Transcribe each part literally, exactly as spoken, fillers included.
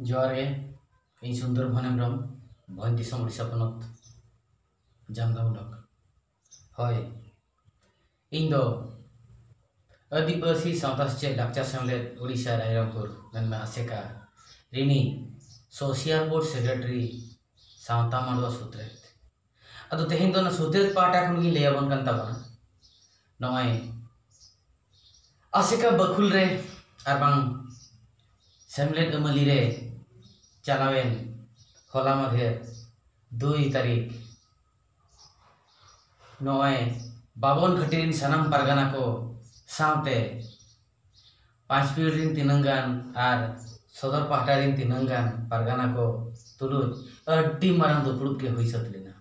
ᱡᱚᱦᱟᱨ ᱜᱮ, ᱤᱧ ᱥᱩᱱᱫᱚᱨ ᱢᱳᱦᱚᱱ ᱦᱮᱢᱵᱨᱚᱢ, ᱵᱷᱚᱸᱡᱽ ᱫᱤᱥᱚᱢ, ᱳᱰᱤᱥᱟ ᱯᱚᱱᱚᱛ, ᱡᱟᱢᱫᱟ ᱵᱞᱚᱠ᱾ ᱦᱳᱭ, ᱤᱧ ᱫᱚ ᱟᱹᱫᱤᱵᱟᱹᱥᱤ ᱥᱟᱶᱛᱟ ᱥᱮᱪᱮᱫ ᱞᱟᱠᱪᱟᱨ ᱥᱮᱢᱞᱮᱫ ᱳᱰᱤᱥᱟ ᱨᱟᱭᱨᱚᱝᱯᱩᱨ, ᱢᱮᱱᱢᱮ ᱟᱥᱮᱠᱟ ᱨᱤᱱᱤᱡ ᱥᱳᱥᱤᱭᱟᱞ ᱵᱳᱨᱰ ᱥᱮᱠᱨᱮᱴᱟᱨᱤ, ᱥᱟᱶᱛᱟ ᱢᱟᱰᱣᱟ ᱥᱩᱛᱨᱮᱛ᱾ ᱟᱫᱚ ᱛᱮᱦᱮᱧ ᱫᱚ ᱚᱱᱟ ᱥᱩᱛᱨᱮᱛ ᱯᱟᱦᱴᱟ ᱠᱷᱚᱱ ᱜᱤᱧ ᱞᱟᱹᱭ ᱟᱵᱚᱱ ᱠᱟᱱ ᱛᱟᱵᱚᱱᱟ᱾ ᱱᱚᱜᱼᱚᱭ ᱟᱥᱮᱠᱟ ᱵᱟᱹᱠᱷᱩᱞ ᱨᱮ ᱟᱨ ᱵᱟᱝ ᱥᱮᱢᱞᱮᱫ ᱟᱹᱢᱟᱹᱞᱤ ᱨᱮ ᱪᱟᱞᱟᱣᱮᱱ ᱦᱚᱞᱟ ᱢᱟᱫᱷᱮᱨ ᱫᱩᱭ ᱛᱟᱹᱨᱤᱠᱷ ᱱᱚᱜᱼᱚᱭ ᱵᱟᱵᱚᱱ ᱜᱷᱟᱹᱴᱤ ᱨᱤᱱ ᱥᱟᱱᱟᱢ ᱯᱟᱨᱜᱟᱱᱟ ᱠᱚ ᱥᱟᱶᱛᱮ ᱯᱟᱸᱪᱯᱤᱲ ᱨᱤᱱ ᱛᱤᱱᱟᱹᱝ ᱜᱟᱱ ᱟᱨ ᱥᱚᱫᱚᱨ ᱯᱟᱦᱴᱟ ᱨᱤᱱ ᱛᱤᱱᱟᱹᱝ ᱜᱟᱱ ᱯᱟᱨᱜᱟᱱᱟ ᱠᱚ ᱛᱩᱞᱩᱡ ᱟᱹᱰᱤ ᱢᱟᱨᱟᱝ ᱫᱩᱯᱲᱩᱵ ᱜᱮ ᱦᱩᱭ ᱥᱟᱹᱛ ᱞᱮᱱᱟ᱾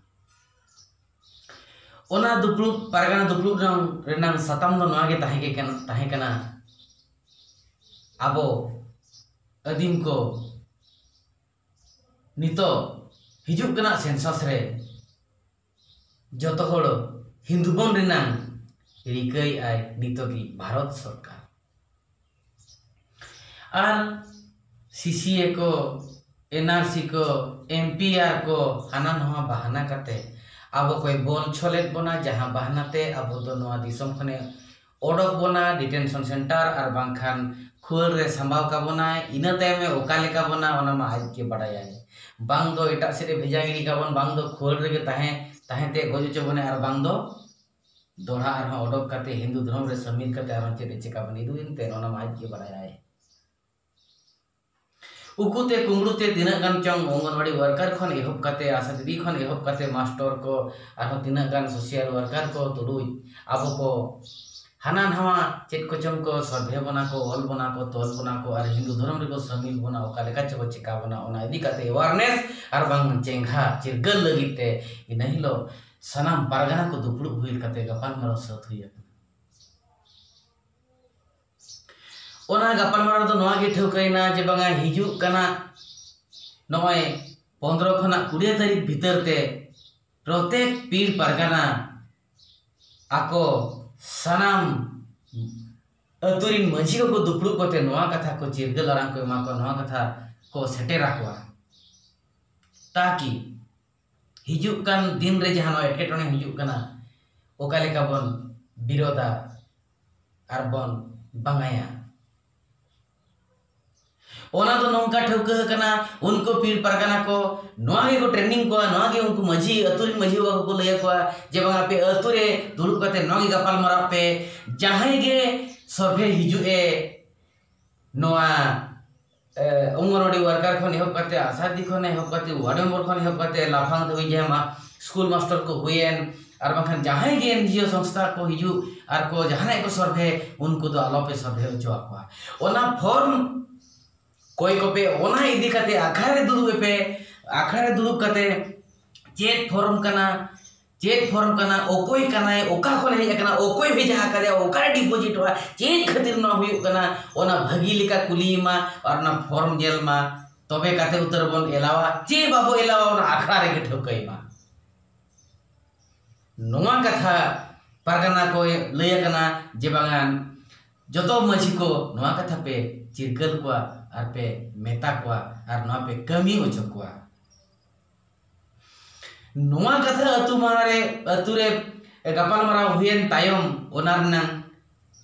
ᱚᱱᱟ ᱫᱩᱯᱲᱩᱵ, ᱯᱟᱨᱜᱟᱱᱟ ᱫᱩᱯᱲᱩᱵ ᱨᱮᱱᱟᱝ, ᱨᱮᱱᱟᱝ ᱥᱟᱛᱟᱢ ᱫᱚ ᱱᱚᱣᱟ ᱜᱮ ᱛᱟᱦᱮᱸ ᱜᱮ ᱠᱟᱱᱟ, ᱛᱟᱦᱮᱸ ᱠᱟᱱᱟ, ᱟᱵᱚ ᱟᱹᱫᱤᱢ ᱠᱚ ᱱᱤᱛᱚᱜ ᱦᱤᱡᱩᱜ ᱠᱟᱱᱟ ᱥᱮᱱᱥᱟᱥ ᱨᱮ ᱡᱚᱛᱚ ᱦᱚᱲ ᱦᱤᱱᱫᱩ ᱵᱚᱱ ᱨᱮᱱᱟᱝ ᱨᱤᱠᱟᱹᱭᱮᱫᱼᱟᱭ ᱱᱤᱛᱚᱜᱤᱡ ᱵᱷᱟᱨᱚᱛ ᱥᱚᱨᱠᱟᱨ᱾ ᱟᱨ ᱥᱤᱥᱤᱮ ᱠᱚ, ᱮᱱᱟᱨᱥᱤ ᱠᱚ, ᱮᱢᱯᱤᱟᱨ ᱠᱚ, ᱦᱟᱱᱟ ᱱᱚᱣᱟ ᱵᱟᱦᱟᱱᱟ ᱠᱟᱛᱮ ᱟᱵᱚ ᱠᱚᱭ ᱵᱚᱞ ᱪᱷᱚᱞᱮᱫ ᱵᱚᱱᱟ, ᱡᱟᱦᱟᱸ ᱵᱟᱦᱟᱱᱟ ᱛᱮ ᱟᱵᱚ ᱫᱚ ᱱᱚᱣᱟ ᱫᱤᱥᱚᱢ ᱠᱷᱚᱱᱮ ᱚᱰᱚᱠ ᱵᱚᱱᱟ, ᱰᱤᱴᱮᱱᱥᱚᱱ ᱥᱮᱱᱴᱟᱨ ᱟᱨ ᱵᱟᱝᱠᱷᱟᱱ ᱠᱷᱩᱣᱟᱹᱲ ᱨᱮ ᱥᱟᱢᱵᱟᱣ ᱠᱟᱵᱚᱱᱟᱭ᱾ ᱤᱱᱟᱹ ᱛᱟᱭᱚᱢᱮ ᱚᱠᱟ ᱞᱮᱠᱟ ᱵᱚᱱᱟ, ᱚᱱᱟ ᱢᱟ ᱟᱡ ᱜᱮ ᱵᱟᱲᱟᱭᱟᱭ᱾ ᱵᱟᱝ ᱫᱚ ᱮᱴᱟᱜ ᱥᱮᱫ ᱮ ᱵᱷᱮᱡᱟ ᱜᱤᱰᱤ ᱠᱟᱵᱚᱱ, ᱵᱟᱝ ᱫᱚ ᱠᱷᱩᱣᱟᱹᱲ ᱨᱮᱜᱮ ᱛᱟᱦᱮᱸ, ᱛᱟᱦᱮᱸ ᱛᱮ ᱜᱚᱡ ᱦᱚᱪᱚ ᱵᱚᱱᱟᱭ, ᱟᱨ ᱵᱟᱝ ᱫᱚ ᱫᱚᱲᱦᱟ ᱟᱨᱦᱚᱸ ᱚᱰᱚᱠ ᱠᱟᱛᱮ ᱦᱤᱱᱫᱩ ᱫᱷᱚᱨᱚᱢ ᱨᱮ ᱥᱟᱹᱢᱤᱞ ᱠᱟᱛᱮ ᱟᱨᱦᱚᱸ ᱪᱮᱫ ᱮ ᱪᱮᱠᱟ ᱵᱚᱱ ᱤᱫᱩᱭᱮᱱ ᱛᱮ, ᱚᱱᱟ ᱢᱟ ᱟᱡ ᱜᱮ ᱵᱟᱲᱟᱭᱟᱭ᱾ ᱩᱠᱩ ᱛᱮ ᱠᱩᱢᱵᱽᱲᱩ ᱛᱮ ᱛᱤᱱᱟᱹᱜ ᱜᱟᱱ ᱪᱚᱝ ᱚᱝᱜᱚᱱᱣᱟᱲᱤ ᱣᱟᱨᱠᱟᱨ ᱠᱷᱚᱱ ᱮᱦᱚᱵ ᱠᱟᱛᱮ, ᱟᱥᱟ ᱫᱤᱫᱤ ᱠᱷᱚᱱ ᱮᱦᱚᱵ ᱠᱟᱛᱮ, ᱢᱟᱥᱴᱚᱨ ᱠᱚ, ᱟᱨᱦᱚᱸ ᱛᱤᱱᱟᱹᱜ ᱜᱟᱱ ᱥᱳᱥᱤᱭᱟᱞ ᱣᱟᱨᱠᱟᱨ ᱠᱚ ᱛᱩᱞᱩᱡ ᱟᱵᱚ ᱠᱚ ᱦᱟᱱᱟ ᱱᱟᱣᱟ ᱪᱮᱫ ᱠᱚᱪᱚᱝ ᱠᱚ ᱥᱚᱞᱦᱮ ᱵᱚᱱᱟ ᱠᱚ, ᱚᱞ ᱵᱚᱱᱟ ᱠᱚ, ᱛᱚᱞ ᱵᱚᱱᱟ ᱠᱚ, ᱟᱨ ᱦᱤᱱᱫᱩ ᱫᱷᱚᱨᱚᱢ ᱨᱮᱠᱚ ᱥᱟᱹᱢᱤᱞ ᱵᱚᱱᱟ, ᱚᱠᱟ ᱞᱮᱠᱟ ᱪᱚᱠᱚ ᱪᱮᱠᱟ ᱵᱚᱱᱟ, ᱚᱱᱟ ᱤᱫᱤ ᱠᱟᱛᱮ ᱮᱣᱟᱨᱱᱮᱥ ᱟᱨ ᱵᱟᱝ ᱪᱮᱸᱜᱷᱟ ᱪᱤᱨᱜᱟᱹᱞ ᱞᱟᱹᱜᱤᱫ ᱛᱮ ᱤᱱᱟᱹ ᱦᱤᱞᱳᱜ ᱥᱟᱱᱟᱢ ᱯᱟᱨᱜᱟᱱᱟ ᱠᱚ ᱫᱩᱯᱲᱩᱵ ᱦᱩᱭ ᱠᱟᱛᱮ ᱜᱟᱯᱟᱞᱢᱟᱨᱟᱣ ᱥᱟᱹᱛ ᱦᱩᱭ ᱟᱠᱟᱱᱟ᱾ ᱚᱱᱟ ᱜᱟᱯᱟᱞᱢᱟᱨᱟᱣ ᱨᱮᱫᱚ ᱱᱚᱣᱟ ᱜᱮ ᱴᱷᱟᱹᱣᱠᱟᱹᱭᱮᱱᱟ ᱡᱮ ᱵᱟᱝᱟ, ᱦᱤᱡᱩᱜ ᱠᱟᱱᱟ ᱱᱚᱜᱼᱚᱭ ᱯᱚᱱᱫᱽᱨᱚ ᱠᱷᱚᱱᱟᱜ ᱠᱩᱲᱤ ᱛᱟᱹᱨᱤᱠᱷ ᱵᱷᱤᱛᱟᱹᱨ ᱛᱮ ᱯᱨᱚᱛᱮᱠ ᱯᱤᱲ ᱯᱟᱨᱜᱟᱱᱟ ᱟᱠᱚ ᱥᱟᱱᱟᱢ ᱟᱹᱛᱩ ᱨᱤᱱ ᱢᱟᱹᱡᱷᱤ ᱠᱚᱠᱚ ᱫᱩᱯᱲᱩᱵ ᱠᱟᱛᱮ ᱱᱚᱣᱟ ᱠᱟᱛᱷᱟ ᱠᱚ ᱪᱤᱨᱜᱟᱹᱞ ᱟᱲᱟᱝ ᱠᱚ ᱮᱢᱟ ᱠᱚᱣᱟ, ᱱᱚᱣᱟ ᱠᱟᱛᱷᱟ ᱠᱚ ᱥᱮᱴᱮᱨ ᱟᱠᱚᱣᱟ, ᱛᱟᱠᱤ ᱦᱤᱡᱩᱜ ᱠᱟᱱ ᱫᱤᱱ ᱨᱮ ᱡᱟᱦᱟᱸ ᱱᱚᱣᱟ ᱮᱴᱠᱮᱴᱚᱬᱮ ᱦᱤᱡᱩᱜ ᱠᱟᱱᱟ, ᱚᱠᱟ ᱞᱮᱠᱟ ᱵᱚᱱ ᱵᱤᱨᱳᱫᱟ ᱟᱨ ᱵᱚᱱ ᱵᱟᱝᱟᱭᱟ᱾ ᱚᱱᱟ ᱫᱚ ᱱᱚᱝᱠᱟ ᱴᱷᱟᱹᱣᱠᱟᱹ ᱟᱠᱟᱱᱟ, ᱩᱱᱠᱩ ᱯᱤᱲ ᱯᱟᱨᱜᱟᱱᱟ ᱠᱚ ᱱᱚᱣᱟ ᱜᱮᱠᱚ ᱴᱨᱮᱱᱤᱝ ᱠᱚᱣᱟ, ᱱᱚᱣᱟ ᱜᱮ ᱩᱱᱠᱩ ᱢᱟᱹᱡᱷᱤ, ᱟᱹᱛᱩ ᱨᱮᱱ ᱢᱟᱹᱡᱷᱤ ᱵᱟᱵᱟ ᱠᱚᱠᱚ ᱞᱟᱹᱭ ᱟᱠᱚᱣᱟ ᱡᱮ, "ᱵᱟᱝ, ᱟᱯᱮ ᱟᱹᱛᱩ ᱨᱮ ᱫᱩᱲᱩᱵ ᱠᱟᱛᱮ ᱱᱚᱣᱟ ᱜᱮ ᱜᱟᱯᱟᱞ ᱢᱟᱨᱟᱣ ᱯᱮ, ᱡᱟᱦᱟᱸᱭ ᱜᱮ ᱥᱚᱨᱵᱷᱮ ᱦᱤᱡᱩᱜ ᱮ, ᱱᱚᱣᱟ, ᱮ, ᱚᱝᱜᱚᱱᱣᱟᱲᱤ ᱣᱟᱨᱠᱟᱨ ᱠᱷᱚᱱ ᱮᱦᱚᱵ ᱠᱟᱛᱮ, ᱟᱥᱟ ᱫᱤᱫᱤ ᱠᱷᱚᱱ ᱮᱦᱚᱵ ᱠᱟᱛᱮ, ᱣᱟᱨᱰ ᱢᱮᱢᱵᱟᱨ ᱠᱷᱚᱱ ᱮᱦᱚᱵ ᱠᱟᱛᱮ, ᱞᱟᱯᱷᱟᱝ ᱫᱷᱟᱹᱵᱤᱡ ᱡᱟᱦᱟᱸ ᱢᱟ ᱥᱠᱩᱞ ᱢᱟᱥᱴᱟᱨ ᱠᱚ ᱦᱩᱭᱮᱱ, ᱟᱨ ᱵᱟᱝᱠᱷᱟᱱ ᱡᱟᱦᱟᱸᱭ ᱜᱮ ᱮᱱ ᱡᱤ ᱳ ᱥᱚᱝᱥᱛᱷᱟ ᱠᱚ ᱦᱤᱡᱩᱜ ᱟᱨ ᱠᱚ ᱡᱟᱦᱟᱱᱟᱜ ᱠᱚ ᱥᱚᱨᱵᱷᱮ, ᱩᱱᱠᱩ ᱫᱚ ᱟᱞᱚᱯᱮ ᱥᱚᱨᱵᱷᱮ ᱦᱚᱪᱚ ᱟᱠᱚᱣᱟ᱾ ᱚᱱᱟ ᱯᱷᱚᱨᱢ ᱠᱚᱭ ᱠᱚᱯᱮ, ᱚᱱᱟ ᱤᱫᱤ ᱠᱟᱛᱮ ᱟᱠᱷᱲᱟ ᱨᱮ ᱫᱩᱲᱩᱵ ᱮᱯᱮ, ᱟᱠᱷᱲᱟ ᱨᱮ ᱫᱩᱲᱩᱵ ᱠᱟᱛᱮ ᱪᱮᱫ ᱯᱷᱚᱨᱢ ᱠᱟᱱᱟ, ᱪᱮᱫ ᱯᱷᱚᱨᱢ ᱠᱟᱱᱟ, ᱚᱠᱚᱭ ᱠᱟᱱᱟᱭ, ᱚᱠᱟ ᱠᱷᱚᱱ ᱦᱮᱡ ᱟᱠᱟᱱᱟ, ᱚᱠᱚᱭ ᱵᱷᱮᱡᱟ ᱟᱠᱟᱫᱮᱭᱟ, ᱚᱠᱟᱨᱮ ᱰᱤᱯᱚᱡᱤᱴᱚᱜᱼᱟ, ᱪᱮᱫ ᱠᱷᱟᱹᱛᱤᱨ ᱱᱚᱣᱟ ᱦᱩᱭᱩᱜ ᱠᱟᱱᱟ, ᱚᱱᱟ ᱵᱷᱟᱹᱜᱤ ᱞᱮᱠᱟ ᱠᱩᱞᱤᱭᱮᱢᱟ ᱟᱨ ᱚᱱᱟ ᱯᱷᱚᱨᱢ ᱧᱮᱞ ᱢᱟ᱾ ᱛᱚᱵᱮ ᱠᱟᱛᱮ ᱩᱛᱟᱹᱨ ᱵᱚᱱ ᱮᱞᱟᱣᱟ ᱪᱮ ᱵᱟᱵᱚ ᱮᱞᱟᱣᱟ, ᱚᱱᱟ ᱟᱠᱷᱲᱟ ᱨᱮᱜᱮ ᱴᱷᱟᱹᱣᱠᱟᱹᱭ ᱢᱟ᱾ ᱱᱚᱣᱟ ᱠᱟᱛᱷᱟ ᱯᱟᱨᱜᱟᱱᱟ ᱠᱚᱭ ᱞᱟᱹᱭ ᱟᱠᱟᱱᱟ ᱡᱮ ᱵᱟᱝᱟ, ᱡᱚᱛᱚ ᱢᱟᱹᱡᱷᱤ ᱠᱚ ᱱᱚᱣᱟ ᱠᱟᱛᱷᱟ ᱯᱮ ᱪᱤᱨᱜᱟᱹᱞ ᱠᱚᱣᱟ ᱟᱨ ᱯᱮ ᱢᱮᱛᱟ ᱠᱚᱣᱟ ᱟᱨ ᱱᱚᱣᱟ ᱯᱮ ᱠᱟᱹᱢᱤ ᱦᱚᱪᱚ ᱠᱚᱣᱟ᱾ ᱱᱚᱣᱟ ᱠᱟᱛᱷᱟ ᱟᱹᱛᱩ ᱢᱟᱲᱟᱝ ᱨᱮ, ᱟᱹᱛᱩ ᱨᱮ ᱜᱟᱯᱟᱞᱢᱟᱨᱟᱣ ᱦᱩᱭᱮᱱ ᱛᱟᱭᱚᱢ, ᱚᱱᱟ ᱨᱮᱱᱟᱝ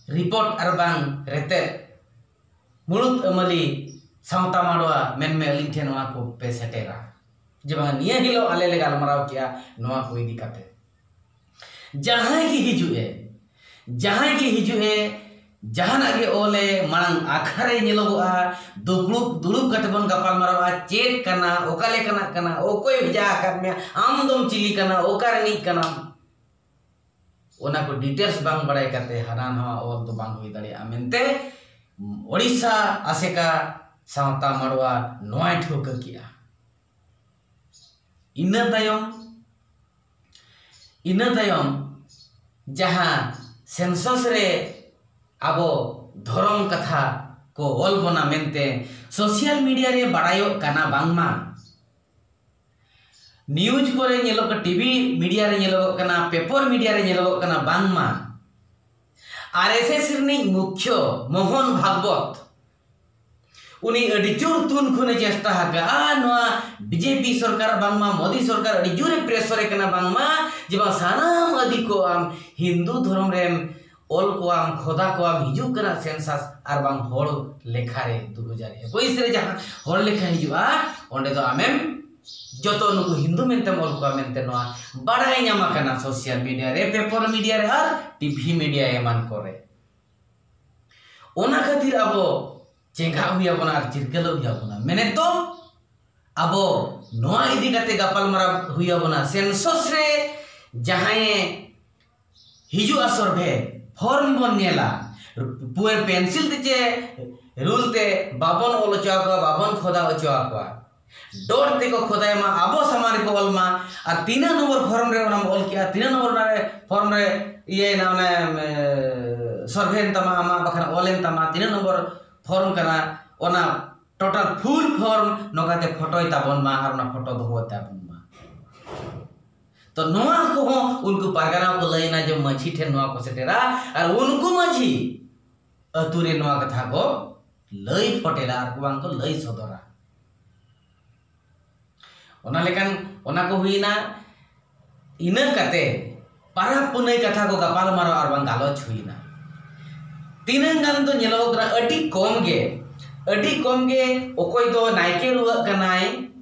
ᱨᱤᱯᱳᱨᱴ ᱟᱨ ᱵᱟᱝ ᱨᱮᱛᱮᱫ ᱢᱩᱲᱩᱫ ᱟᱹᱢᱟᱹᱞᱤ ᱥᱟᱶᱛᱟ ᱢᱟᱰᱣᱟ ᱢᱮᱱᱢᱮ, ᱟᱹᱞᱤᱧ ᱴᱷᱮᱱ ᱱᱚᱣᱟ ᱠᱚ ᱯᱮ ᱥᱮᱴᱮᱨᱟ ᱡᱮ ᱵᱟᱝ, ᱱᱤᱭᱟᱹ ᱦᱤᱞᱳᱜ ᱟᱞᱮ ᱞᱮ ᱜᱟᱞᱢᱟᱨᱟᱣ ᱠᱮᱜᱼᱟ ᱱᱚᱣᱟ ᱠᱚ ᱤᱫᱤ ᱠᱟᱛᱮ᱾ ᱡᱟᱦᱟᱸᱭ ᱜᱮ ᱦᱤᱡᱩᱜ ᱮ, ᱡᱟᱦᱟᱸᱭ ᱜᱮ ᱦᱤᱡᱩᱜ ᱮ, ᱡᱟᱦᱟᱱᱟᱜ ᱜᱮ ᱚᱞᱮ, ᱢᱟᱲᱟᱝ ᱟᱠᱷᱲᱟ ᱨᱮ ᱧᱮᱞᱚᱜᱚᱜᱼᱟ, ᱫᱩᱯᱲᱩᱵ, ᱫᱩᱲᱩᱵ ᱠᱟᱛᱮ ᱵᱚᱱ ᱜᱟᱯᱟᱞ ᱢᱟᱨᱟᱣᱟ, ᱪᱮᱫ ᱠᱟᱱᱟ, ᱚᱠᱟ ᱞᱮᱠᱟᱱᱟᱜ ᱠᱟᱱᱟ, ᱚᱠᱚᱭ ᱵᱷᱮᱡᱟ ᱟᱠᱟᱫ ᱢᱮᱭᱟ, ᱟᱢ ᱫᱚᱢ ᱪᱤᱞᱤ ᱠᱟᱱᱟ, ᱚᱠᱟ ᱨᱤᱱᱤᱡ ᱠᱟᱱᱟᱢ, ᱚᱱᱟ ᱠᱚ ᱰᱤᱴᱮᱞᱥ ᱵᱟᱝ ᱵᱟᱲᱟᱭ ᱠᱟᱛᱮ ᱦᱟᱱᱟ ᱱᱟᱣᱟ ᱚᱞ ᱫᱚ ᱵᱟᱝ ᱦᱩᱭ ᱫᱟᱲᱮᱭᱟᱜᱼᱟ ᱢᱮᱱᱛᱮ ᱳᱰᱤᱥᱟ ᱟᱥᱮᱠᱟ ᱥᱟᱶᱛᱟ ᱢᱟᱰᱣᱟ ᱱᱚᱣᱟᱭ ᱴᱷᱟᱹᱣᱠᱟᱹ ᱠᱮᱜᱼᱟ᱾ ᱤᱱᱟᱹ ᱛᱟᱭᱚᱢ, ᱤᱱᱟᱹ ᱛᱟᱭᱚᱢ ᱡᱟᱦᱟᱸ ᱥᱮᱱᱥᱟᱥ ᱨᱮ ᱟᱵᱚ ᱫᱷᱚᱨᱚᱢ ᱠᱟᱛᱷᱟ ᱠᱚ ᱚᱞ ᱵᱚᱱᱟ ᱢᱮᱱᱛᱮ ᱥᱳᱥᱟᱞ ᱢᱤᱰᱤᱭᱟ ᱨᱮ ᱵᱟᱲᱟᱭᱚᱜ ᱠᱟᱱᱟ ᱵᱟᱝᱢᱟ, ᱱᱤᱭᱩᱡᱽ ᱠᱚᱨᱮ ᱧᱮᱞᱚᱜ ᱠᱟᱱᱟ, ᱴᱤᱵᱷᱤ ᱢᱤᱰᱤᱭᱟ ᱨᱮ ᱧᱮᱞᱚᱜᱚᱜ ᱠᱟᱱᱟ, ᱯᱮᱯᱚᱨ ᱢᱤᱰᱤᱭᱟ ᱨᱮ ᱧᱮᱞᱚᱜᱚᱜ ᱠᱟᱱᱟ ᱵᱟᱝᱢᱟ ᱟᱨ ᱮᱥ ᱮᱥ ᱨᱤᱱᱤᱡ ᱢᱩᱠᱷᱭᱚ ᱢᱳᱦᱚᱱ ᱵᱷᱟᱜᱽᱵᱚᱛ ᱩᱱᱤ ᱟᱹᱰᱤ ᱡᱳᱨ ᱛᱩᱱ ᱠᱷᱚᱱᱮ ᱪᱮᱥᱴᱟ ᱟᱠᱟᱜᱼᱟ ᱱᱚᱣᱟ ᱵᱤᱡᱮᱯᱤ ᱥᱚᱨᱠᱟᱨ, ᱵᱟᱝᱢᱟ ᱢᱳᱫᱤ ᱥᱚᱨᱠᱟᱨ ᱟᱹᱰᱤ ᱡᱳᱨᱮ ᱯᱨᱮᱥᱚᱨᱮ ᱠᱟᱱᱟ, ᱵᱟᱝᱢᱟ ᱡᱮ ᱵᱟᱝ ᱥᱟᱱᱟᱢ ᱟᱹᱫᱤ ᱠᱚ ᱟᱢ ᱦᱤᱱᱫᱩ ᱫᱷᱚᱨᱚᱢ ᱨᱮᱢ ᱚᱞ ᱠᱚᱣᱟᱢ, ᱠᱷᱚᱫᱟ ᱠᱚᱣᱟᱢ, ᱦᱤᱡᱩᱜ ᱠᱟᱱᱟ ᱥᱮᱱᱥᱟᱥ ᱟᱨ ᱵᱟᱝ ᱦᱚᱲ ᱞᱮᱠᱷᱟ ᱨᱮ ᱫᱩ ᱦᱟᱡᱟᱨ ᱮᱠᱩᱥ ᱨᱮ ᱡᱟᱦᱟᱸ ᱦᱚᱲ ᱞᱮᱠᱷᱟ ᱦᱤᱡᱩᱜᱼᱟ, ᱚᱸᱰᱮ ᱫᱚ ᱟᱢᱮᱢ ᱡᱚᱛᱚ ᱱᱩᱠᱩ ᱦᱤᱱᱫᱩ ᱢᱮᱱᱛᱮᱢ ᱚᱞ ᱠᱚᱣᱟ ᱢᱮᱱᱛᱮ ᱱᱚᱣᱟ ᱵᱟᱲᱟᱭ ᱧᱟᱢ ᱟᱠᱟᱱᱟ ᱥᱳᱥᱟᱞ ᱢᱤᱰᱤᱭᱟ ᱨᱮ, ᱯᱮᱯᱟᱨ ᱢᱤᱰᱤᱭᱟ ᱨᱮ ᱟᱨ ᱴᱤᱵᱷᱤ ᱢᱤᱰᱤᱭᱟ ᱮᱢᱟᱱ ᱠᱚᱨᱮ᱾ ᱚᱱᱟ ᱠᱷᱟᱹᱛᱤᱨ ᱟᱵᱚ ᱪᱮᱸᱜᱷᱟᱜ ᱦᱩᱭ ᱟᱵᱚᱱᱟ ᱟᱨ ᱪᱤᱨᱜᱟᱹᱞᱚᱜ ᱦᱩᱭ ᱟᱵᱚᱱᱟ᱾ ᱢᱮᱱᱮᱫ ᱫᱚ ᱟᱵᱚ ᱱᱚᱣᱟ ᱤᱫᱤ ᱠᱟᱛᱮ ᱜᱟᱯᱟᱞᱢᱟᱨᱟᱣ ᱦᱩᱭ ᱟᱵᱚᱱᱟ, ᱥᱮᱱᱥᱚᱥ ᱨᱮ ᱡᱟᱦᱟᱸᱭᱮ ᱦᱤᱡᱩᱜᱼᱟ ᱥᱚᱨᱵᱷᱮ, ᱯᱷᱚᱨᱢ ᱵᱚᱱ ᱧᱮᱞᱟ, ᱯᱩᱨᱟᱹ ᱯᱮᱱᱥᱤᱞ ᱛᱮ ᱪᱮ ᱨᱩᱞ ᱛᱮ ᱵᱟᱵᱚᱱ ᱚᱞ ᱦᱚᱪᱚ ᱟᱠᱚᱣᱟ, ᱵᱟᱵᱚᱱ ᱠᱷᱚᱫᱟ ᱦᱚᱪᱚ ᱟᱠᱚᱣᱟ᱾ ᱰᱚᱴ ᱛᱮᱠᱚ ᱠᱷᱚᱫᱟᱭ ᱢᱟ, ᱟᱵᱚ ᱥᱟᱢᱟᱝ ᱨᱮᱠᱚ ᱚᱞ ᱢᱟ᱾ ᱟᱨ ᱛᱤᱱᱟᱹᱜ ᱱᱚᱢᱵᱚᱨ ᱯᱷᱚᱨᱢ ᱨᱮ ᱚᱱᱟᱢ ᱚᱞ ᱠᱮᱜᱼᱟ, ᱛᱤᱱᱟᱹᱜ ᱱᱚᱢᱵᱚᱨ ᱚᱱᱟ ᱨᱮ ᱯᱷᱚᱨᱢ ᱨᱮ ᱤᱭᱟᱹᱭᱮᱱᱟ, ᱚᱱᱮ ᱥᱚᱨᱵᱷᱮᱭᱮᱱ ᱛᱟᱢᱟ ᱟᱢᱟᱜ, ᱵᱟᱠᱷᱟᱱ ᱚᱞᱮᱱ ᱛᱟᱢᱟ, ᱛᱤᱱᱟᱹᱜ ᱱᱚᱢᱵᱚᱨ ᱯᱷᱚᱨᱢ ᱠᱟᱱᱟ, ᱚᱱᱟ ᱴᱳᱴᱟᱞ ᱯᱷᱩᱞ ᱯᱷᱚᱨᱢ ᱱᱚᱝᱠᱟᱛᱮ ᱯᱷᱳᱴᱳᱭ ᱛᱟᱵᱚᱱ ᱢᱟ ᱟᱨ ᱚᱱᱟ ᱯᱷᱳᱴᱳ ᱫᱚᱦᱚ ᱛᱟᱵᱚᱱ ᱢᱟ᱾ ᱛᱚ ᱱᱚᱣᱟ ᱠᱚᱦᱚᱸ ᱩᱱᱠᱩ ᱯᱟᱨᱜᱟᱱᱟ ᱠᱚ ᱞᱟᱹᱭᱱᱟ ᱡᱮ ᱢᱟᱹᱡᱷᱤ ᱴᱷᱮᱱ ᱱᱚᱣᱟ ᱠᱚ ᱥᱮᱴᱮᱨᱟ ᱟᱨ ᱩᱱᱠᱩ ᱢᱟᱹᱡᱷᱤ ᱟᱹᱛᱩ ᱨᱮ ᱱᱚᱣᱟ ᱠᱟᱛᱷᱟ ᱠᱚ ᱞᱟᱹᱭ ᱯᱷᱚᱴᱮᱞᱟ ᱟᱨ ᱵᱟᱝ ᱠᱚ ᱞᱟᱹᱭ ᱥᱚᱫᱚᱨᱟ᱾ ᱚᱱᱟ ᱞᱮᱠᱟᱱ ᱚᱱᱟ ᱠᱚ ᱦᱩᱭᱱᱟ᱾ ᱤᱱᱟᱹ ᱠᱟᱛᱮ ᱯᱟᱨᱟᱵᱽ ᱯᱩᱱᱟᱹᱭ ᱠᱟᱛᱷᱟ ᱠᱚ ᱜᱟᱯᱟᱞ ᱢᱟᱨᱟᱣ ᱟᱨ ᱵᱟᱝ ᱜᱟᱞᱚᱪ ᱦᱩᱭᱱᱟ᱾ ᱛᱤᱱᱟᱹᱝ ᱜᱟᱱ ᱫᱚ ᱧᱮᱞᱚᱜᱚᱜ ᱠᱟᱱᱟ ᱟᱹᱰᱤ ᱠᱚᱢ ᱜᱮ, ᱟᱹᱰᱤ ᱠᱚᱢ ᱜᱮ ᱚᱠᱚᱭ ᱫᱚ ᱱᱟᱭᱠᱮ ᱨᱩᱣᱟᱹᱜ ᱠᱟᱱᱟᱭ,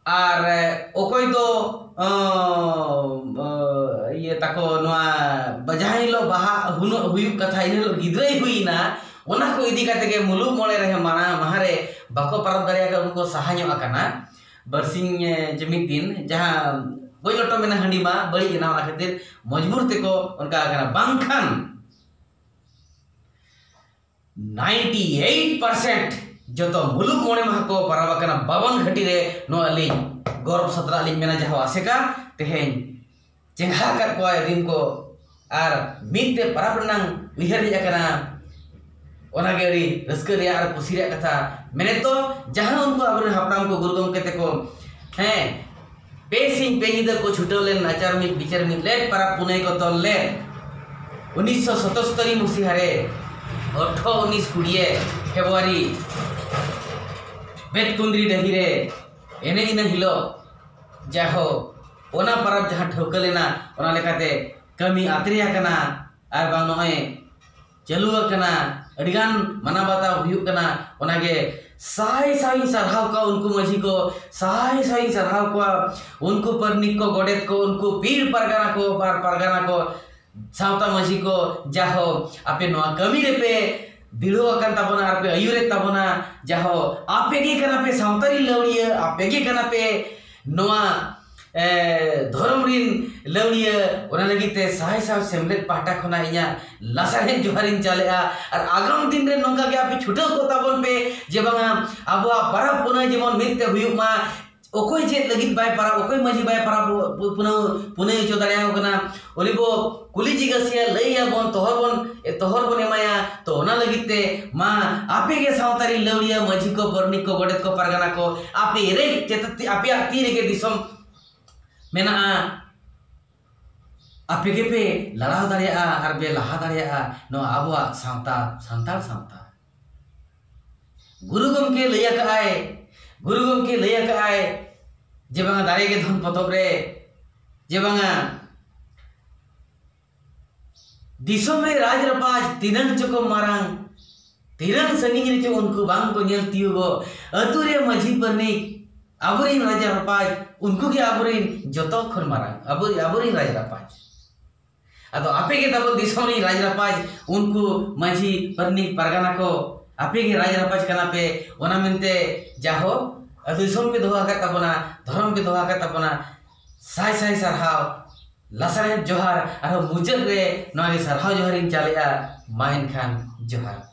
ᱟᱨ ᱚᱠᱚᱭ ᱫᱚ ᱟᱸ, ᱟᱸ, ᱤᱭᱟᱹ ᱛᱟᱠᱚ ᱱᱚᱣᱟ ᱡᱟᱦᱟᱸ ᱦᱤᱞᱳᱜ ᱵᱟᱦᱟ ᱦᱩᱱᱟᱹᱜ ᱦᱩᱭᱩᱜ ᱠᱟᱛᱷᱟ, ᱤᱱᱟᱹ ᱦᱤᱞᱳᱜ ᱜᱤᱫᱽᱨᱟᱹᱭ ᱦᱩᱭᱱᱟ, ᱚᱱᱟ ᱠᱚ ᱤᱫᱤ ᱠᱟᱛᱮ ᱜᱮ ᱢᱩᱞᱩᱜ ᱢᱚᱬᱮ ᱨᱮ ᱢᱟᱲᱟᱝ ᱢᱟᱦᱟ ᱨᱮ ᱵᱟᱠᱚ ᱯᱟᱨᱚᱢ ᱫᱟᱲᱮᱭᱟᱜ ᱠᱟᱱᱟ, ᱩᱱᱠᱩ ᱥᱟᱦᱟ ᱧᱚᱜ ᱟᱠᱟᱱᱟ᱾ ᱵᱟᱨᱥᱤᱧ ᱮ, ᱡᱮ ᱢᱤᱫ ᱫᱤᱱ ᱡᱟᱦᱟᱸ ᱜᱚᱡ ᱞᱚᱴᱚᱢ ᱮᱱᱟ, ᱦᱟᱺᱰᱤ ᱢᱟ ᱵᱟᱹᱲᱤᱡ ᱮᱱᱟ, ᱚᱱᱟ ᱠᱷᱟᱹᱛᱤᱨ ᱢᱚᱡᱽᱵᱩᱨ ᱛᱮᱠᱚ ᱚᱱᱠᱟ ᱟᱠᱟᱱᱟ᱾ ᱵᱟᱝᱠᱷᱟᱱ ninety eight percent ᱡᱚᱛᱚ ᱢᱩᱞᱩᱜ ᱢᱚᱬᱮ ᱢᱟᱦᱟ ᱠᱚ ᱯᱟᱨᱟᱵᱽ ᱟᱠᱟᱱᱟ ᱵᱟᱵᱚᱱ ᱜᱷᱟᱹᱴᱤ ᱨᱮ᱾ ᱱᱚᱣᱟ ᱟᱹᱞᱤᱧ ᱜᱚᱨᱚᱵᱽ ᱥᱟᱛᱞᱟᱜ ᱞᱤᱧ ᱢᱮᱱᱟ, ᱡᱟᱦᱟᱸ ᱟᱥᱮᱠᱟ ᱛᱮᱦᱮᱧ ᱪᱮᱸᱜᱷᱟ ᱟᱠᱟᱫ ᱠᱚᱣᱟ ᱟᱹᱫᱤᱢ ᱠᱚ ᱟᱨ ᱢᱤᱫ ᱛᱮ ᱯᱟᱨᱟᱵᱽ ᱨᱮᱱᱟᱝ ᱩᱭᱦᱟᱹᱨ ᱦᱮᱡ ᱟᱠᱟᱱᱟ᱾ ᱚᱱᱟᱜᱮ ᱟᱹᱰᱤ ᱨᱟᱹᱥᱠᱟᱹ ᱨᱮᱭᱟᱜ ᱟᱨ ᱠᱩᱥᱤ ᱨᱮᱭᱟᱜ ᱠᱟᱛᱷᱟ᱾ ᱢᱮᱱᱮᱫ ᱫᱚ ᱡᱟᱦᱟᱸ ᱩᱱᱠᱩ ᱟᱵᱚᱨᱮᱱ ᱦᱟᱯᱲᱟᱢ ᱠᱚ, ᱜᱩᱨᱩ ᱜᱚᱢᱠᱮ ᱛᱮᱠᱚ, ᱦᱮᱸ, ᱯᱮ ᱥᱤᱧ ᱯᱮ ᱧᱤᱫᱟᱹ ᱠᱚ ᱪᱷᱩᱴᱟᱹᱣ ᱞᱮᱱ, ᱱᱟᱪᱟᱨ ᱢᱤᱫ ᱵᱤᱪᱟᱹᱨ ᱢᱤᱫ ᱞᱮᱫ, ᱯᱟᱨᱟᱵᱽ ᱯᱩᱱᱟᱹᱭ ᱠᱚ ᱛᱚᱞ ᱞᱮᱫ᱾ ᱩᱱᱤᱥᱥᱚ ᱥᱚᱛᱚᱥᱛᱚᱨᱤ ᱢᱩᱥᱤᱦᱟ ᱨᱮ ᱟᱴᱷᱨᱚ ᱩᱱᱤᱥ ᱠᱩᱲᱤᱭᱮ ᱯᱷᱮᱵᱽᱨᱩᱣᱟᱨᱤ ᱵᱮᱛᱠᱩᱸᱫᱽᱨᱤ ᱰᱟᱹᱦᱤ ᱨᱮ ᱮᱱᱮᱡ ᱤᱱᱟᱹ ᱦᱤᱞᱳᱜ ᱡᱟᱭᱦᱳᱠ ᱚᱱᱟ ᱯᱚᱨᱚᱵᱽ ᱡᱟᱦᱟᱸ ᱴᱷᱟᱹᱣᱠᱟᱹ ᱞᱮᱱᱟ, ᱚᱱᱟ ᱞᱮᱠᱟᱛᱮ ᱠᱟᱹᱢᱤ ᱟᱛᱨᱮ ᱟᱠᱟᱱᱟ ᱟᱨ ᱵᱟᱝ ᱱᱚᱜᱼᱚᱭ ᱪᱟᱹᱞᱩ ᱟᱠᱟᱱᱟ, ᱟᱹᱰᱤᱜᱟᱱ ᱢᱟᱱᱟᱣ ᱵᱟᱛᱟᱣ ᱦᱩᱭᱩᱜ ᱠᱟᱱᱟ᱾ ᱚᱱᱟᱜᱮ ᱥᱟᱭ ᱥᱟᱭ ᱤᱧ ᱥᱟᱨᱦᱟᱣ ᱠᱚᱣᱟ ᱩᱱᱠᱩ ᱢᱟᱹᱡᱷᱤ ᱠᱚ, ᱥᱟᱭ ᱥᱟᱭ ᱤᱧ ᱥᱟᱨᱦᱟᱣ ᱠᱚᱣᱟ ᱩᱱᱠᱩ ᱯᱟᱨᱱᱤᱠ ᱠᱚ, ᱜᱚᱰᱮᱛ ᱠᱚ, ᱩᱱᱠᱩ ᱯᱤᱲ ᱯᱟᱨᱜᱟᱱᱟ ᱠᱚ, ᱯᱟᱨ ᱯᱟᱨᱜᱟᱱᱟ ᱠᱚ, ᱥᱟᱶᱛᱟ ᱢᱟᱹᱡᱷᱤ ᱠᱚ, ᱡᱟᱦᱳ ᱟᱯᱮ ᱱᱚᱣᱟ ᱠᱟᱹᱢᱤ ᱨᱮᱯᱮ ᱫᱤᱲᱦᱟᱹᱣ ᱟᱠᱟᱱ ᱛᱟᱵᱚᱱᱟ ᱟᱨ ᱯᱮ ᱟᱹᱭᱩᱨᱮᱫ ᱛᱟᱵᱚᱱᱟ, ᱡᱟᱦᱳ ᱟᱯᱮ ᱜᱮ ᱠᱟᱱᱟ ᱯᱮ ᱥᱟᱶᱛᱟ ᱨᱤᱱ ᱞᱟᱹᱣᱲᱤᱭᱟᱹ, ᱟᱯᱮ ᱜᱮ ᱠᱟᱱᱟ ᱯᱮ ᱱᱚᱣᱟ ᱮ, ᱫᱷᱚᱨᱚᱢ ᱨᱤᱱ ᱞᱟᱹᱣᱲᱤᱭᱟᱹ᱾ ᱚᱱᱟ ᱞᱟᱹᱜᱤᱫ ᱛᱮ ᱥᱟᱭ ᱥᱟᱭ ᱥᱮᱢᱞᱮᱫ ᱯᱟᱦᱴᱟ ᱠᱷᱚᱱᱟᱜ ᱤᱧᱟᱹᱜ ᱞᱟᱥᱟᱲᱦᱮᱫ ᱡᱚᱦᱟᱨᱤᱧ ᱪᱟᱞᱮᱜᱼᱟ᱾ ᱟᱨ ᱟᱜᱟᱢ ᱫᱤᱱ ᱨᱮ ᱱᱚᱝᱠᱟ ᱜᱮ ᱟᱯᱮ ᱪᱷᱩᱴᱟᱹᱣ ᱠᱚᱜ ᱛᱟᱵᱚᱱ ᱯᱮ ᱡᱮ ᱵᱟᱝᱟ ᱟᱵᱚᱣᱟᱜ ᱯᱚᱨᱚᱵᱽ ᱯᱩᱱᱟᱹᱭ ᱡᱮᱢᱚᱱ ᱢᱤᱫ ᱛᱮ ᱦᱩᱭᱩᱜ ᱢᱟ, ᱚᱠᱚᱭ ᱪᱮᱫ ᱞᱟᱹᱜᱤᱫ ᱵᱟᱭ ᱯᱟᱨᱟᱵᱽ, ᱚᱠᱚᱭ ᱢᱟᱹᱡᱷᱤ ᱵᱟᱭ ᱯᱟᱨᱟᱵᱽ ᱯᱩᱱᱟᱹᱣ ᱯᱩᱱᱟᱹᱭ ᱦᱚᱪᱚ ᱫᱟᱲᱮᱭᱟᱠᱚ ᱠᱟᱱᱟ, ᱩᱱᱤ ᱵᱚ ᱠᱩᱞᱤ ᱡᱤᱜᱟᱹᱥᱤᱭᱟ, ᱞᱟᱹᱭ ᱟᱵᱚᱱ, ᱛᱚᱦᱚᱨ ᱵᱚᱱ ᱛᱚᱦᱚᱨ ᱵᱚᱱ ᱮᱢᱟᱭᱟ᱾ ᱛᱚ ᱚᱱᱟ ᱞᱟᱹᱜᱤᱫ ᱛᱮ ᱢᱟ ᱟᱯᱮ ᱜᱮ ᱥᱟᱶᱛᱟ ᱨᱤᱱ ᱞᱟᱹᱣᱲᱤᱭᱟᱹ, ᱢᱟᱹᱡᱷᱤ ᱠᱚ, ᱯᱟᱨᱱᱤᱠ ᱠᱚ, ᱜᱚᱰᱮᱛ ᱠᱚ, ᱯᱟᱨᱜᱟᱱᱟ ᱠᱚ, ᱟᱯᱮ ᱨᱮ ᱪᱮᱛᱟᱛ ᱟᱯᱮᱭᱟᱜ ᱛᱤ ᱨᱮᱜᱮ ᱫᱤᱥᱚᱢ ᱢᱮᱱᱟᱜᱼᱟ᱾ ᱟᱯᱮ ᱜᱮᱯᱮ ᱞᱟᱲᱟᱣ ᱫᱟᱲᱮᱭᱟᱜᱼᱟ ᱟᱨ ᱯᱮ ᱞᱟᱦᱟ ᱫᱟᱲᱮᱭᱟᱜᱼᱟ ᱱᱚᱣᱟ ᱟᱵᱚᱣᱟᱜ ᱥᱟᱶᱛᱟ, ᱥᱟᱱᱛᱟᱲ ᱥᱟᱶᱛᱟ᱾ ᱜᱩᱨᱩ ᱜᱚᱢᱠᱮ ᱞᱟᱹᱭ ᱟᱠᱟᱫᱼᱟᱭ, ᱜᱩᱨᱩ ᱜᱚᱢᱠᱮ ᱞᱟᱹᱭ ᱟᱠᱟᱫᱼᱟᱭ ᱡᱮ ᱵᱟᱝᱟ ᱫᱟᱨᱮ ᱜᱮ ᱫᱷᱚᱱ ᱯᱚᱛᱚᱵ ᱨᱮ, ᱡᱮ ᱵᱟᱝᱟ ᱫᱤᱥᱚᱢ ᱨᱮ ᱨᱟᱡᱽ ᱨᱟᱯᱟᱡᱽ ᱛᱤᱱᱟᱹᱝ ᱪᱚᱠᱚ ᱢᱟᱨᱟᱝ, ᱛᱤᱱᱟᱹᱝ ᱥᱟᱺᱜᱤᱧ ᱨᱮᱪᱚ ᱩᱱᱠᱩ ᱵᱟᱝ ᱠᱚ ᱧᱮᱞ ᱛᱤᱭᱳᱜᱚᱜ᱾ ᱟᱹᱛᱩ ᱨᱮ ᱢᱟᱹᱡᱷᱤ ᱯᱟᱨᱱᱤᱠ, ᱟᱵᱚᱨᱤᱱ ᱨᱟᱡᱽ ᱨᱟᱯᱟᱡᱽ, ᱩᱱᱠᱩ ᱜᱮ ᱟᱵᱚᱨᱤᱱ ᱡᱚᱛᱚ ᱠᱷᱚᱱ ᱢᱟᱨᱟᱝ, ᱟᱵᱚ, ᱟᱵᱚᱨᱤᱱ ᱨᱟᱡᱽ ᱨᱟᱯᱟᱡᱽ᱾ ᱟᱫᱚ ᱟᱯᱮ ᱜᱮ ᱛᱟᱵᱚᱱ ᱫᱤᱥᱚᱢ ᱨᱤᱱ ᱨᱟᱡᱽ ᱨᱟᱯᱟᱡᱽ, ᱩᱱᱠᱩ ᱢᱟᱹᱡᱷᱤ ᱯᱟᱨᱱᱤᱠ ᱯᱟᱨᱜᱟᱱᱟ ᱠᱚ, ᱟᱯᱮ ᱜᱮ ᱨᱟᱡᱽ ᱨᱟᱯᱟᱡᱽ ᱠᱟᱱᱟ ᱯᱮ᱾ ᱚᱱᱟ ᱢᱮᱱᱛᱮ ᱡᱟᱦᱳ ᱟᱹᱛᱩ ᱫᱤᱥᱚᱢ ᱯᱮ ᱫᱚᱦᱚ ᱟᱠᱟᱫ ᱛᱟᱵᱚᱱᱟ, ᱫᱷᱚᱨᱚᱢ ᱯᱮ ᱫᱚᱦᱚ ᱟᱠᱟᱫ ᱛᱟᱵᱚᱱᱟ, ᱥᱟᱭ ᱥᱟᱭ ᱥᱟᱨᱦᱟᱣ, ᱞᱟᱥᱟᱲᱦᱮᱫ ᱡᱚᱦᱟᱨ᱾ ᱟᱨᱦᱚᱸ ᱢᱩᱪᱟᱹᱫ ᱨᱮ ᱱᱚᱣᱟ ᱜᱮ ᱥᱟᱨᱦᱟᱣ ᱡᱚᱦᱟᱨᱤᱧ ᱪᱟᱞᱮᱜᱼᱟ᱾ ᱢᱟ ᱮᱱᱠᱷᱟᱱ ᱡᱚᱦᱟᱨ᱾